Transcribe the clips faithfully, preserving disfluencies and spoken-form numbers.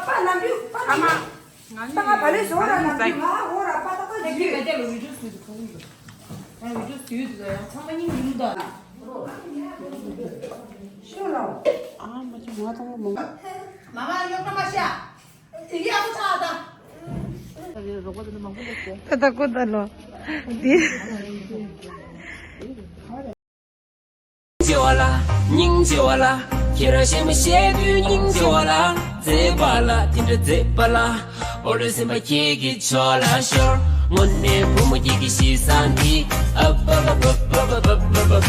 པ་ནམ་རྒྱུན་པ་ཨ་མ། ང་ད་ང་བ་ལས་ཟོ་ར་ནམ་རྒྱུན་ང་འོ་ར་པ་ད་པ་ནམ་རྒྱུན་ང་བི་ཌིའོ་ཟུར་དུ་ཁོ་ཡིན་ང་བི་ཌིའོ་ཟུར་དུ་ཡང་ཚང་མ་སྙིང་རུས་ད། ཤོ་ལོ། ཨ་མ་ཅི་མ་ཐང་མ། མ་མ་ཡོད་ན་མ་ཤ། དེ་གི་ཨ་ཁུ་ཚ་ད། ད་ད་ཀོ་ད་ལོ། དེ། སྙིང་རྗེ་བ་ལ། སྙིང་རྗེ་བ་ལ། ཁྱེད་རང་ཞེ་མི་ཤེས་དུས་སྙིང་རྗེ་བ་ལ། མཛེས་པ་ལ་དེ་འདྲ་མཛེས་པ་ལ། འོ་རེ་སེམས་པ་ཁྱེད་ཀྱི་ཕྱོགས་ལ་ཤོར། དངོས་གནས་བུ་མོ་ཁྱེད་ཀྱི་གཤིས་བཟང་འདི། ཨབ་ཨབ་ཨབ།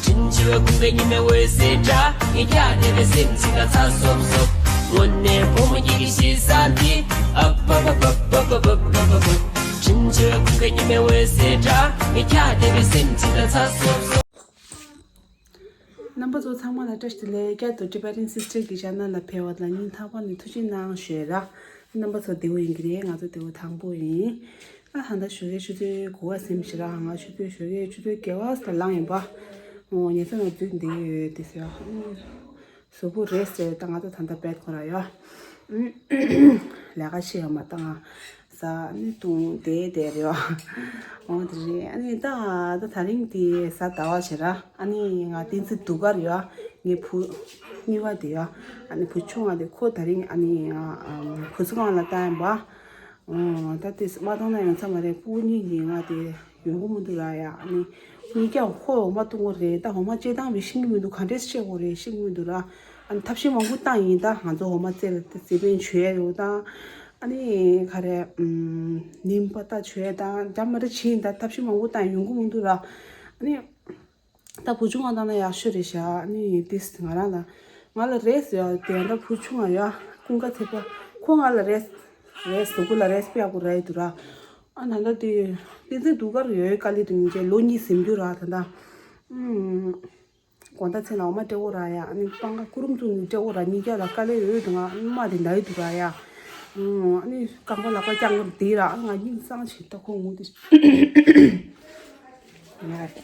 དྲིན་ཆེ་བའི་ཀུན་དགའ་ཉི་མའི་འོད་ཟེར་འདྲ། ངས་ཀྱང་དེ་བས་སེམས་ཅིག་ལ་ཚ་སོབ་སོབ། དངོས་གནས་བུ་མོ་ཁྱེད་ཀྱི་གཤིས་བཟང་འདི། ཨབ་ཨབ་ཨབ། དྲིན་ཆེ་བའི་ཀུན་དགའ་ཉི་མའི་འོད་ཟེར་འདྲ། ངས་ཀྱང་དེ་བས་སེམས་ཅིག་ལ་ཚ་སོབ་སོབ། རྣམ་པ་ཚོ་ཚང་མ་ལ་བཀྲ་ཤིས་བདེ་ལེགས། བསྐྱར་དུ་Tibetan Sister གི་ཆེ་ནལ་ལ་ཕེབས་པ་དང་སྙིང་ཐག་པ་ནས་ཐུགས་རྗེ་གནང་ཞུ་ཡ་ར། རྣམ་པ་ཚོ་བདེ་པོ་ཡིན་གྱི་རེད། ང་ཚོ་བདེ་པོ་དང་པོ་ཡིན། ཨ་ཧ་ད་ཞོགས་ཀས་ཆུ་ཚོད་དགུ་པ་ཟིན་ཞེ་དྲག་ང་ཆུ་ཚོད་ཞོགས་ཀས་ཆུ་ཚོད་བརྒྱད་པ་ལ་ལངས་ཡིན་པ། འོ་ཉལ་ས་ནས་འཛུལ་བསྡད་ཡོད་དེ་ཟེར། གཟུགས་པོ་རེད་ཟེར་ད་ང་ཚོ་ད་ལྟ་བེད་ཁོ་ར་ཡོད། ལས་ཀ་ཤེས་ཡོད་མ་ད་ང་ཟ་ནི་བཏུང་བསྡད་བསྡད་རེད་བ། འོ་དེ་རེད། ཨ་ནི་ད་ད་ད་རིང་དེ་གཟའ་ཟླ་བ་བྱེད་ར། ཨ་ནི་ང་བསྟན་འཛིན་གདུགས་དཀར་ཡོད། ངའི་བུ་གཉིས་པ་དེ་ཡོད། ཨ་ནི་བུ་ཆུང་བ་དེ་ཁོ་ད་རིང་ཨ་ནི་ང་བུ་གསོ་ཁང་ལ་བཏང་ཡིན་པ། ད་དེ་མ་བཏང་ན་ཡོང་ས་མ་རེད། སྤུ་གུ་གཉིས་ཀྱིས་ང་དེ་ཡོང་གི་མི་འདུག་ར་ཡ། ཨ་ནི་གཉིས་ཀ་ཁོ་འོ་མ་བཏུང་གི་རེད། ད་འོ་མ་སྤྱིར་བཏང་བས་ཤེས་ཀྱི་མི་འདུག་ག་འདྲས་བཤད་དགོས་རེད་ཤེས་ཀྱི་མི་འདུག་ར། ཨ་ནི་ཐབས་ཤེས་མང་པོ་བཏང་ཡིན། ད་ང་ཚོ་འོ་མ་རྩེ་ལ་རྩེ་དཔོན་བྱོས་ཡ་ཡོད་ད། ཨ་ནི་ག་རེ་ནིམ་པ་ད་བྱོས་ད་འདྲ་མ་འདྲ་བྱས་ཡིན། ད་ཐབས་ཤེས་མང་པོ་བཏང་ཡོང་གི་མི་འདུག་ར། ཨ་ནི། ད་བུ་ཆུང་བ་བཏང་ན་ཡག་ཤོས་རེད་ཤག་ཨ་ནི་ཏིས་ང་རང་ལ་ང་ལ་རེས་ཡ་དེ་འདྲ་བུ་ཆུང་བ་ཡ་ཀུན་དགའ་ཚེ་པ་ཁོ་ང་ལ་རེས་རེས་གཟུགས་པོ་ལ་རེས་པ་ཡག་པོ་རག་གི་འདུག་ར། ཨ་ད་ལྟ་དེ་བསྟན་འཛིན་གདུགས་དཀར་ཡོད་དཀའ་ལས་དེ་མི་བྱེད་ལོ་གཉིས་ཟིན་རྒྱུ་ར། ད་ལྟ་ཨུམ་དགོང་དག་མཚན་ལ་འོ་མ་སྤྲད་དགོས་ར་ཡ། ཨ་ནི་སྤང་ཁ་སྐུ་རུམ་བཙུགས་ནས་སྤྲད་དགོས་ར། གཉིས་ཀ་ལ་དཀའ་ལས་ཡོད་འདུག་ང་ཨ་ནི་མ་དེ་འདའ་ཡི་འདུག་ར་ཡ། ཨུམ་ཨ་ནི་རྐང་པ་ལག་པ་བརྐྱང་གི་དེ་ར། ཨ་ང་སྙིང་གཙང་བྱེད་ད་ཁོ་ངུ་དེ། ང་ར་དེ།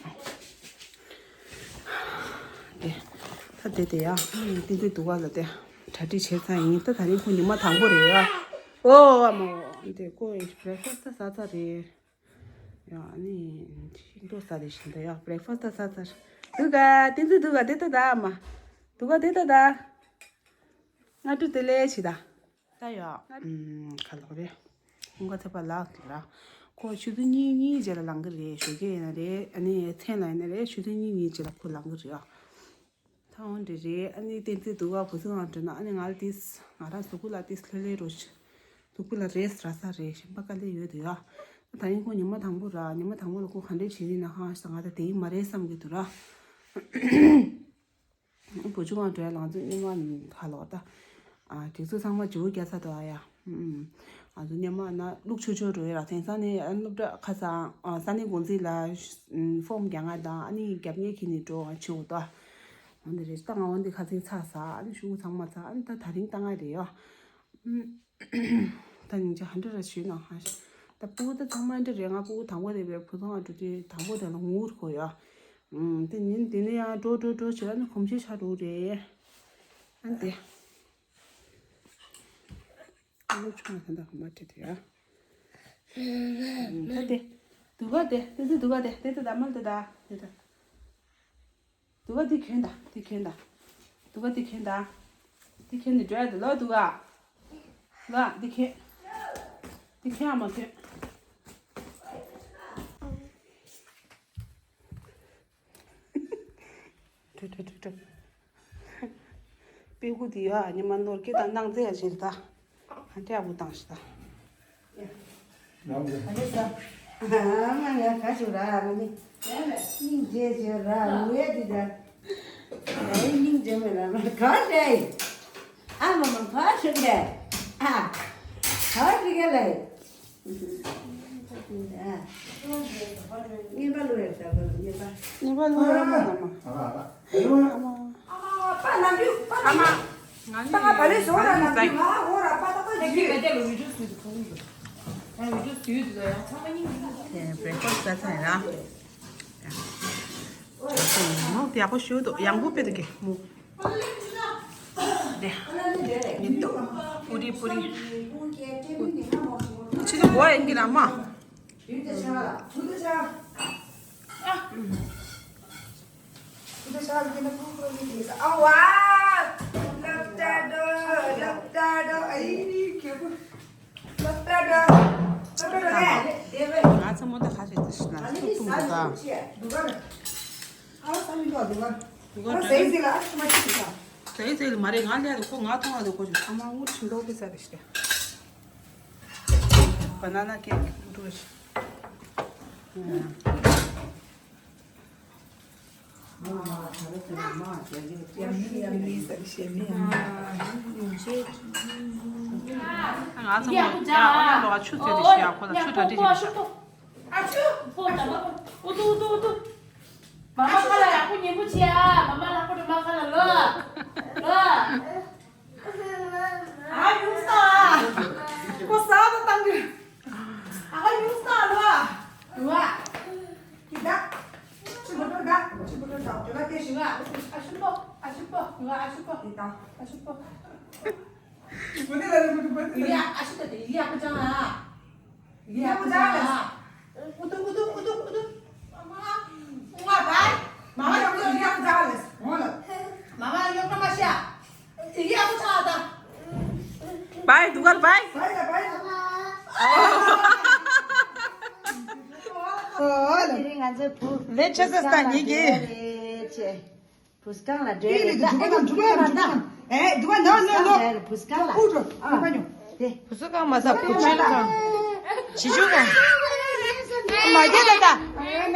དེ། ད་དེ་དེ་ཡ། ཏིང་ཏིང་སྡུག་ག་ལ་དེ། གྲ་སྒྲིག་བྱས་ཚར་ཡིན། ད་ད་རིང་ཁོ་ཉི་མ་དང་པོ་རེད་ཡ། ཨོ་ཨ་མ་འོ། དེ་ཁོ་breakfast ད་ཟ་ཚར་རེད། ཡ་ཨ་ནི། ཤིང་ཏོག་ཟ་རེད་བཞིན་ད་ཡ་breakfast ད་ཟ་ཚར། སྡུག་ག་ཏིང་ཏིང་སྡུག་ག་དེ་ལྟ་ད་ཨ་མ། སྡུག་ག་དེ་ལྟ་ད། སྔ་དྲོ་བདེ་ལེགས་བྱེད་ད། ད་ཡ། ཨུམ་ག་ལོག་རེད། ཀུན་དགའ་ཚེ་པ་ལགས་དེ་ར། ཁོ་ཆུ་ཚོད་གཉིས་གཉིས་རྗེས་ལ་ལངས་ཀྱི་རེད། ཞོགས་ཀས་ཡིན་ན་རེད། ཨ་ནི་མཚན་ལ་ཡིན་ན་རེད། ཆུ་ཚོད་གཉིས་གཉིས་རྗེས་ལ་ཁོ་ལངས་ཀྱི་རེད་ཨ། ད་འོ་འདྲ་རེད། ཨ་ནི་བསྟན་འཛིན་སྡུག་ག་བུ་ཚོ་ང་འགྲོ་ན་ཨ་ནི་ང་ལ་ཏིས་ང་རང་གཟུགས་པོ་ལ་ཏིས་ལྷོད་ལྷོད་རོ། གཟུགས་པོ་ལ་རེས་ར་ས་རེད། གཞན་པ་དཀའ་ལས་ཡོད་དུ་ཡ། ད་ཡིན་ཁོ་ཉི་མ་དང་པོ་ར། ཉི་མ་དང་པོ་ལ་ཁོ་ག་འདྲས་བྱེད་ཡིན་ན་ཧང་ས་ང་ད་དེ་ཡིན་མ་རེད་བསམ་གྱི་འདུག་ར། བུ་ཆུང་བ་འགྲོ་ཡ་ལང་ཚོ་སྙེ་མ་ཁ་ལོག་ད། ཨ་དེ་ཚོ་ཚང་མ་ཇོ་བོ་རྒྱ་ཚ་དོ་ཨ་ཡ། ཨ་ང་ཚོ་སྙེ་མ་ན་ལུག་ཆོ་ཆོ་འགྲོ་ཡ་ར། དེང་སང་ནི་ཨ་སློབ་གྲྭ་ཁ་སང་ཨ་ས་གནས་འགོ་འཛིན་ལ་ཕོམ་རྒྱག་ང་དང་ཨ་ནི་རྒྱབ་གཉེར་ཁྱེར་ནས་འགྲོ་ང་ཆེ་བོ་དོ། འོ་འདི་རེད། ད་ང་འོ་འདི་ཁ་སང་ཚར་ས་ཨ་ནི་ཤུ་གུ་ཚང་མ་ཚར། ཨ་ནི་ད་ད་རིང་ལྟ་ང་རེད་ཡ། ད་ཉིན་ཅི་ཧ་འདྲ་ར་ཞུས་ན་ཧ་ཤ། ད་སྤུ་གུ་ད་ཚང་མ་འདྲ་རེད། ང་སྤུ་གུ་དང་པོ་རེད་པས། བུ་ཚང་ང་འགྲོ་དུས་དང་པོ་དེ་ལ་ངུ་རུ་གོ་ཡ། ཨུམ། དེ་ཉིན་དེ་ནས་ཡང་འགྲོ་འགྲོ་འགྲོ་བྱེད་ཨ་ནི་གོམས་གཤིས་ཆགས་འགྲོ་རེད། ཨ་དེ། ཨ་ལོ་ཆུང་མ་ད་ད་གོ་མ་ཁྲིད་དེ་ཡ། ཨུམ། ད་དེ། སྡུག་ག་དེ་དེ་དེ་སྡུག་ག་དེ་དེ་དེ་ད་མ་དེ་ད་དེ་ད། སྡུག་ག་འདི་གྱོན་དང་། འདི་གྱོན་དང་། སྡུག་ག་འདི་གྱོན་དང་། འདི་གྱོན་ནས་འགྲོ་ཡ་དེ་ལོ་སྡུག་ག་ལོ་འདི་གྱོན། འདི་གྱོན་ཨ་མ་གྱོན། ཁྲུ་ཁྲུ་ཁྲུ་ཁྲུ། སྤུ་གུ་འདི་ཡ་ཉི་མ་ནོར་སྐད་དང་སྣང་མཛད་ཡ་བྱེད་ད། ཧ་འདྲ་བུ་བཏང་ཞིག་ད། ཨ་ནི་ས། ཨ་མ་ཡ་ག་ཞུ་ར་ཨ་མ་ནི། སྙིང་རྗེ་ཞུ་ར་མུ་ཡ་དི་ད། ཨ་སྙིང་རྗེ་མེ་ར་མ་ག་རེ། ཨ་མ་མ་ག་ཞུ་གི་རེད། ཨ། ག་ཞུ་གི་རེད། ངེས་པ་ལོ་ཡ་ས་ག་ལ་ངེས་པ། ངེས་པ་ལོ་ཡ་མ་ལ་མ། ཨ་མ། ཨ་མ། པ་ནམ་རྒྱུན་པ་ནམ་རྒྱུན། ང་ལ་པ་ང་བ་ལས་བཟོ་ར་ནམ་རྒྱུན་ང་འོ་ར་པ་ད་པ་ནམ་རྒྱུན། ང་བི་ཌི་ཡོ་ལ་བི་ཌི་ཡོ་བཟོས་འདུག་ཁོང་གིས། ང་བི་ཌི་ཡོ་བཟོས་འདུག་ཡང་ཚང་མ་སྙིང་རྗེ། དེ་བྷི་རེག་ཕ་སི་ཊི་ཟ་ཚར་ཡིན་ར། མོ་དེ་ཡག་པོ་ཞུ་འདུག་ཡང་པོ་དཔེ་འདུག་གི་མོ། དེ་མི་འདུག་པུ་རི། པུ་རི། ཁྱི་ཚོ་གོ་ཡིན་གྱི་ར་མ། ང་ཚོ་མོ་ད་ཁ་ཤས་དེ་ཤི་ན་ཤི་ཐུང་དུ་ད། ཟེར་ཟེར་ལ་ཨ་ཤི་མ་ཤི་ད། ཟེར་ཟེར་ལ་མ་རེད་ང་ལས་དུ་ཁོ་ང་མཐོང་ལ་དུ་ཁོ་ཤི་ཨ་མ་འུར་ཆུ་འདོག་གི་ས་རེད་ཤི། བ་ན་ན་ཀེག་འདུག་ཤི། ང་ཚོ་ཡ་ཨོ་ཡ་ལོ་ཆུ་ཚོད་དེ་ཤི་ཡ་ཁོ་ལ་ཆུ་གྲ་སྒྲིག་བྱེད་ཤི། ཨ་ཆུ་ཕོ་ད་མ་ཨུ་ཏུ་ཨུ་ཏུ་ཨུ་ཏུ། མ་མ་ཁ་ལ་ཡག་པོ་ཉན་པོ་བྱེད་ཨ། མ་མ་ལག་པ་དུ་མ་ཁ་ལ་ལོ་ལོ། ཨ་ཡུང་ས། ཁོ་ས་ད་བཏང་གི། ཨ་ཡུང་ས་ལོ། ལོ། ཀི་ད། ཆི་བོ་ཏོ་ད། ཆི་བོ་ཏོ་ད། ཅོ་ལ་ཏེ་ཤི་ང་། ཨ་ཤི་པོ། ཨ་ཤི་པོ། ང་ཨ་ཤི་པོ། ཀི་ད། ཨ་ཤི་པོ། བོ་ཏེ་ལ་རེ་བོ་ཏེ་བོ་ཏེ་ལ། ཡ་ཨ་ཤི་ཏ་ཏེ་ཡ་ཀ་ཅང་ཨ། ཡ་ཀ་ཅང་ཨ། ཨུ་ཏུ་ཨུ་ཏུ་ཨུ་ཏུ་ཨུ་ཏུ། ང་བའི། མ་མ་ཡོང་ཏོ་ཡ་ཀ་ཅང་ཨ་ལེ། ཧོ་ལ། མ་མ་ཡོང་ཏོ་མ་ཤ། ཡ་ཀ་ཅང་ཨ་ད། བའི་དུ་གར་བའི། བའི་ལ་བའི་ལ། ཨོ་ལ། དེ་རིང་ང་ཚོའི་བུ། ལས་ཆེ་ས་ས་ཉིད་ཀྱི། བུ་སྐང་ལ་འདྲེ་རེད་ད། ཨེ་འདུག་ག་འདུག་ག་འདུག་ག་ཨེ་འདུག་ག་ནོ་ནོ་ནོ། བུ་སྐང་ལ། ཨུ་ཏོ། ཨ་ཁ་ཉོ། དེ། བུ་སྐང་མ་ས་བུ་ཆུ་སྐང་། བྱི་ཆུ་སྐང་། མ་རྒྱལ་ད་ད།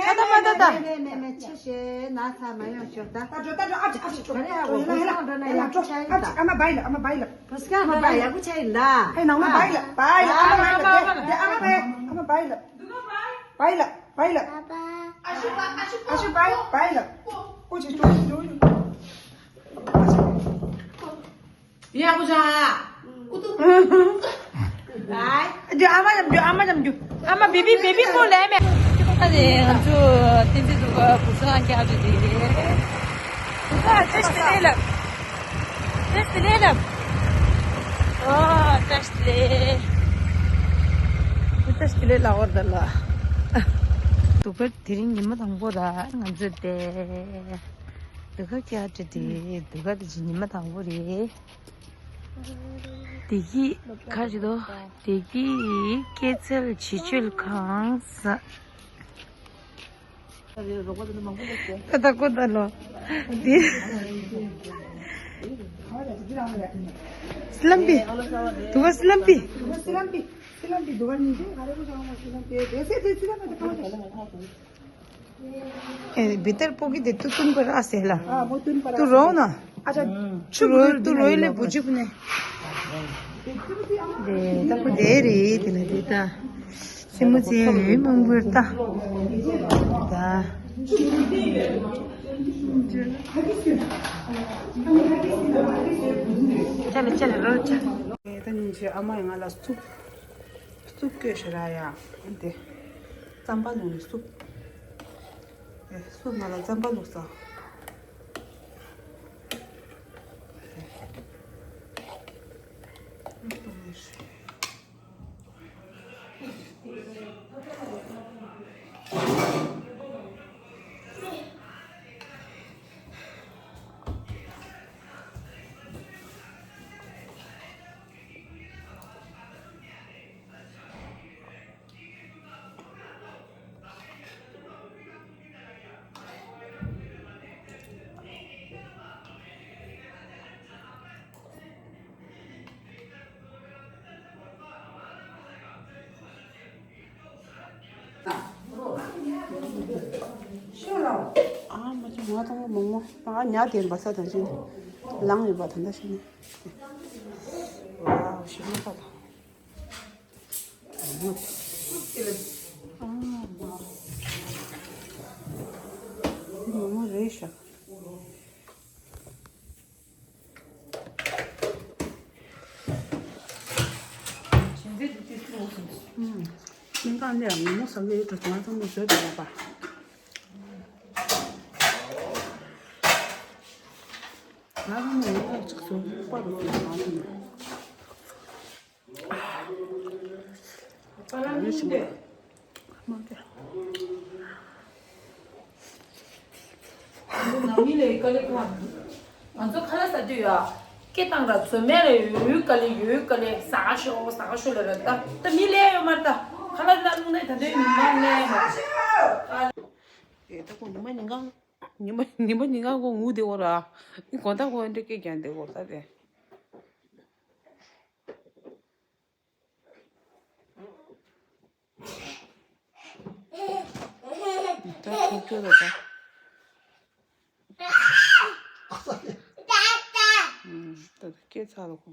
ཁ་ད་མ་ད་ད། མེ་མེ་མེ་ཆེ་ཤེ་ན་ས་མ་ཡོང་ཤོག་ད། ད་འགྲོ་ད་འགྲོ། ཨ་ཅི་ཨ་ཅི་ཅོ་ག་རེ་ཨ་བུ་སྐང་འགྲོ་ན་ཡག་པོ་ཆ་ཡིན་ད། ཨ་མ་བའི་ལ་ཨ་མ་བའི་ལ། བུ་སྐང་འགྲོ་ན་ཡག་པོ་ཆ་ཡིན་ད། ཨེ་ནང་མ་བའི་ལ་བའི་ལ། ཨ་མ་བའི་ལ། དེ་དེ་ཨ་མ་བའི་ཨ་མ་བའི་ལ། བའི་ལ། བའི་ལ། ཨ་ཤི་བའི་བའི་ལ། ཨོ་ཅི་ཅོ་ཅོ་ཅོ། ཡ་ཀུ་ཅ། ཨུ་ཏུ། བའི། རྒྱུ་ཨ་མ་ལམ་རྒྱུ་ཨ་མ་ལམ་རྒྱུ། ཨ་མ་བེ་བི་བེ་བི་ཀོ་ལེ་མེ། ཨ་ནི་ང་ཚོ་བསྟན་འཛིན་འདུག་ག་བུ་སྐང་ཨང་ཀི་ཨ་ཅོ་དེ། བུ་སྐང་བཀྲ་ཤིས་བདེ་ལེགས་ལབ། བཀྲ་ཤིས་བདེ་ལེགས་ལབ། ཨོ་བཀྲ་ཤིས་བདེ་ལེགས། བཀྲ་ཤིས་བདེ་ལེགས་ལབ་འོ་ད་ལ། འདུག་ག་དེ་རིང་ཉི་མ་དང་པོ་ར་ང་ཚོ་དེ། འདུག་ག་ཀྱ་ཏྲི་ཏི་འདུག་ག་དེ་ཅི་ཉི་མ་དང་པོ་རེད། བདེ་སྐྱིད་ཁ་ཅིག་ཏོ། བདེ་སྐྱིད་སྐྱེད་ཚལ་བྱིས་བཅོལ་ཁང་ཟ། ད་ད་ཀོ་ད་ལོ། དེ། སི་ལམ་པི། འདུག་ག་སི་ལམ་པི། སི་ལམ་པི། སི་ལམ་པི་འདུག་ག་ཉིན་དེ་ག་རེ་གོ་ཅང་མ་སི་ལམ་པི་དེ་སེ་དེ་སི་ལམ་པི་དེ་ག་རེ། ཨེ་བི་ཏར་པོ་གི་དེ་ཏུ་ཏུན་པར་ཨ་སེ་ལ། ཨ་མོ་ཏུན་པར་ཏུ་རོ་ན། ཨ་ཅག་ཏུ་རོ་ཏུ་རོ་ལེ་བུ་ཅུག་ནེ། དེ་ད་ཁོ་དེ་རེད་དེ་ལ་དེ་ད། སེ་མོ་ཅན་ཡོད་མང་པོ་ད། ད། ཅ་ལ་ཅ་ལ་རོ་ཅ། ད་ཉིན་ཞིག་ཨ་མ་ཡིས་ང་ལ་སུབ། སུབ་བསྐོལ་ཤོག་ར་ཡ། འདི། རྩམ་པ་བླུགས་ནས་སུབ། ཨེ་སུབ་ང་ལ་རྩམ་པ་བླུགས་ས། ཨ་མ་ཅི་ང་དང་མོ་མོ་ཨ་ཉ་དེ་འབའ་ས་དང་ཅི་ལངས་ཡོད་པ་ད་ལྟ་ཤི་ནས། ཝའོ་ཞི་མ་ཁ་ལ། ཨ་མ། མོ་མོ་རེད་ཤག་སྨན་ཁང་ནས་ངོ་མ་ཟ་གི་འགྲོ་ང་ཚང་མ་བཟོས་པ་ཡོད་པ། ང་ཚང་མ་ངོ་མ་གཅིག་བཟོས་པ་རུ་ང་ཚང་མ། ཞིམ་པོ། ནང་མི་ལས་དཀའ་ལས་ཁག་ང་ཚོ་ཁ་ལག་ཟ་དུས་ཡ། སྐད་བཏང་ར་ཚོད་མེད་ལ་ཡོད་དཀའ་ལས་ཡོད་དཀའ་ལས་ཟ་ཤོག་ཟ་ཤོག་ལ་ར་ད་ད་མི་ལས་ཡོད་མ་རེད་ད། ཁ་ལག་ལ་རླུང་ནས་ད་དུས་མི་མ་ལས་མ། ཨེ་ད་ཁོ་ཉི་མ་ཉིན་གང་། ཉི་མ་ཉི་མ་ཉིན་གང་ཁོ་ངུ་བསྡད་ཡོད་ར། ཨི་དགོང་དག་ཁོ་འདྲ་སྐད་རྒྱག་བསྡད་ཡོད་ར་ད་དེ། ད་ཐུག་ཚོད་ད་ད། ཨ་ས་ཨུམ། ད་ད་སྐད་ཚ་ལ་ཁོ།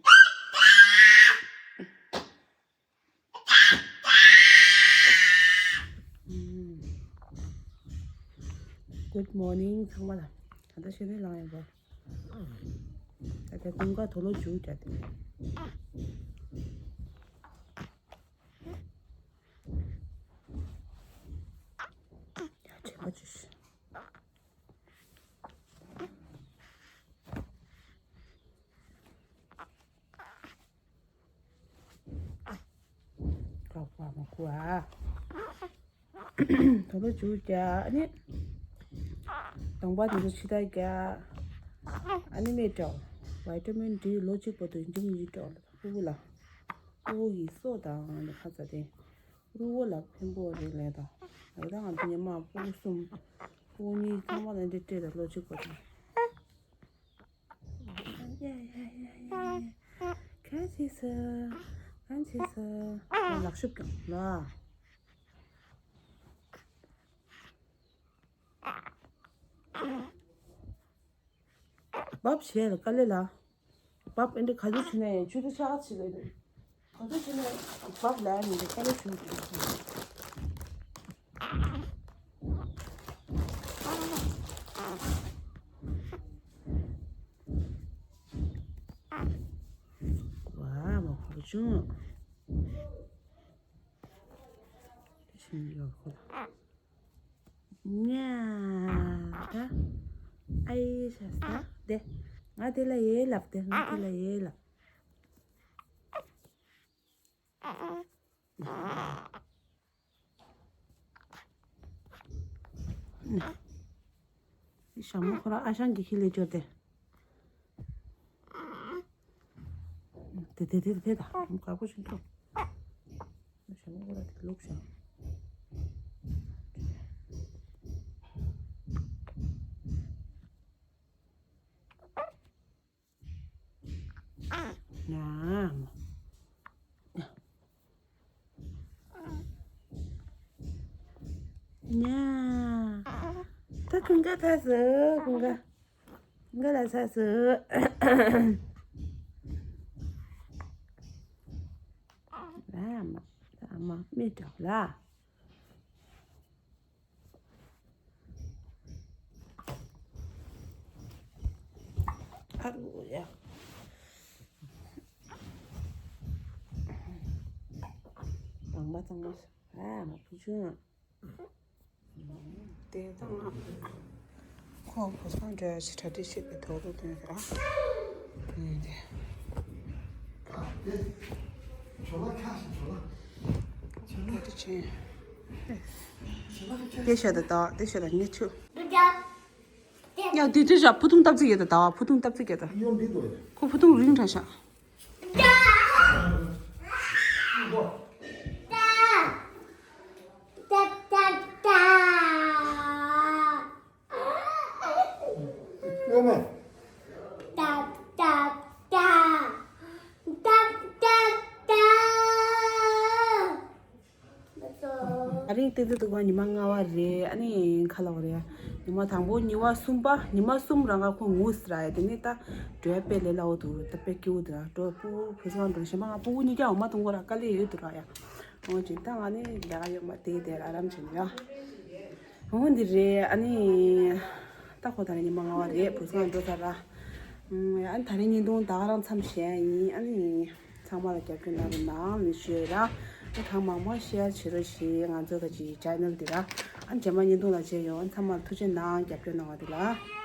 ཨུམ། Good morning ཚང་མ་ལ། ད་ལྟ་ཤེས་ནས་ལངས་ཡོད་པ། ད་ལྟ་ཀུན་དགའ་དུག་ལོག་འཇུ་བྱ་དེ། ཡ་ཆེན་པོ་ཅིག་ཀ་ཀ་མ་ཀུ་ཨ། དུག་ལོག་འཇུ་བྱ་ཨ་ནི། གདོང་པ་དེ་ཚོ་ཕྱི་ཐག་རྒྱག་ཨ་ནི་སྨན་སྤྲོད། བི་ཊ་མིན་ཌི་ལོ་གཅིག་བར་དུ་ཡིན་གཅིག་མིན་གཅིག་སྤྲོད། ཕྲུ་གུ་ལ། ཕྲུ་གུ་གི་སོ་དང་ནི་ཁ་ཚ་དེ། ཕྲུ་གུ་ལ་ཕན་པོ་རེད་ལས་དང་། ད་ང་ཚོ་ཉི་མ་ཕྲུ་གུ་གསུམ། ཕྲུ་གུ་གཉིས་ཚང་མ་ལ་འདི་སྤྲད་དང་ལོ་གཅིག་བར་དུ། ཡ་ཡ་ཡ་ཡ་ཡ། ག་ཅི་ཟེར། ག་ཅི་ཟེར། ལག་ཤུབས་ཀྱང་ལ། བབ་བྱས་ལ་དཀའ་ལས་ལ། བབ་ཨེ་འདྲ་ག་དུས་བྱས་ནས་ཆུ་ཚོད་ཆ་ག་ཚིག་ལ་འདུག་ག་དུས་བྱས་ནས་བབ་ལ་ཡ་མི་འདུག་དཀའ་ལས་ཞུ་འདུག་ཝ་མ་ཁོ་ཆུང་། ཤིང་ཡོད་ཁོ། ཉ། ད། ཨའི་ཤ་ས་དེ། ང་དེ་ལ་ཡེ་ལབ་དེ་ང་དེ་ལ་ཡེ་ལབ། ཞྭ་མོ་ཁོ་རང་ཨ་ཞང་གི་ཁྱི་ལས་འབྱོར་ཏེ། དེ་དེ་དེ་དེ་ད་དགའ་པོ་ཞིག་འདུག་ཞྭ་མོ་ཁོ་རང་དེ་ལུག་ཞང་། ཉ། ཉ། ད་ཀུན་དགའ་ཚར་སོང་། ཀུན་དགའ། ཀུན་དགའ་ལ་ཚར་སོང་། ཨ་མ། ཨ་མ་མི་དྲག་ལ། ཨ་རུ་ཡ། གཙང་མ་གཙང་མ། ཨ་མ་བུ་ཆུང་། དེ་དང་ང་ཁོང་བུ་སང་འདྲ་ཞིག་གྲ་སྒྲིག་བྱེད་པའི་ཐོག་ཏུ་ཐོན་ཤག་ཨ་ཐོན་ཏེ། ཇོ་ལགས་ཁ་ཞིག་ཇོ་ལགས། ཇོ་ལགས་ཆེན། དེ་ཤ་ད་ད་དེ་ཤ་ད་ངས་ཆུ། ཡ་དེ་དེ་ཤ་ཕུ་ཐུང་སྟབས་ཙིག་ཡོད་ད་ད་བ་ཕུ་ཐུང་སྟབས་ཙིག་ཡོད་ད། ཁོ་ཕུ་ཐུང་རིང་དྲགས་ཤག་ཨ་རིང་ཏིག་ཏིག་ཏུ་བ་ཉི་མ་ལྔ་པ་རེད། ཨ་ནི་ཁ་ལོག་རེད། ཉི་མ་དང་པོ་གཉིས་པ་གསུམ་པ་ཉི་མ་གསུམ་རང་ཁ་ཁོ་ངུ་སི་ར་ཡ། དེ་ནས་ད་འགྲོ་ཡ་དཔེ་ལས་སླ་བོ་འདུག་ད་དཔེ་སྐྱིད་པོ་འདུག་ར། འགྲོ་ཕྲུ་གུ་བུ་སང་འགྲོ་གཞན་པ་ང་ཕྲུ་གུ་གཉིས་ཀྱང་འོ་མ་འཐུང་གོ་ར་དཀའ་ལས་ཡོད་འདུག་ར་ཡ། འོ་ཅིག་ད་ང་ནི་ལས་ཀ་ཡོད་མ་དེ་དེ་ལ་ཨ་རམ་བྱེད་ནི་ཡ། འོ་འདི་རེད། ཨ་ནི་ད་ཁོ་ད་རེས་ཉི་མ་ལྔ་པ་རེད། བུ་སང་འགྲོ་ཚར་ར། ཨ་ནི་ད་རེས་བརྙན་ཐུང་ད་ག་རང་མཚམས་བཞག་ཡིན། ཨ་ནི། ཚང་མ་ལ་རྒྱབ་སྐྱོར་གནང་རོགས་གནང་ལེགས་ཞུ་ཡོད་ར། ཨ་གང་མང་མང་ཤེར་བྱེད་རོགས་ཞེས་ང་ཚོ་ག་ཅིག་ཅེ་ནལ་འདི་ར། ཨ་རྗེས་མ་བརྙན་ཐུང་ལ་མཇལ་ཡོང་། ཨ་ཚང་མ་ལ་ཐུགས་རྗེ་གནང་རྒྱབ་སྐྱོར་གནང་བ་འདི་ལ།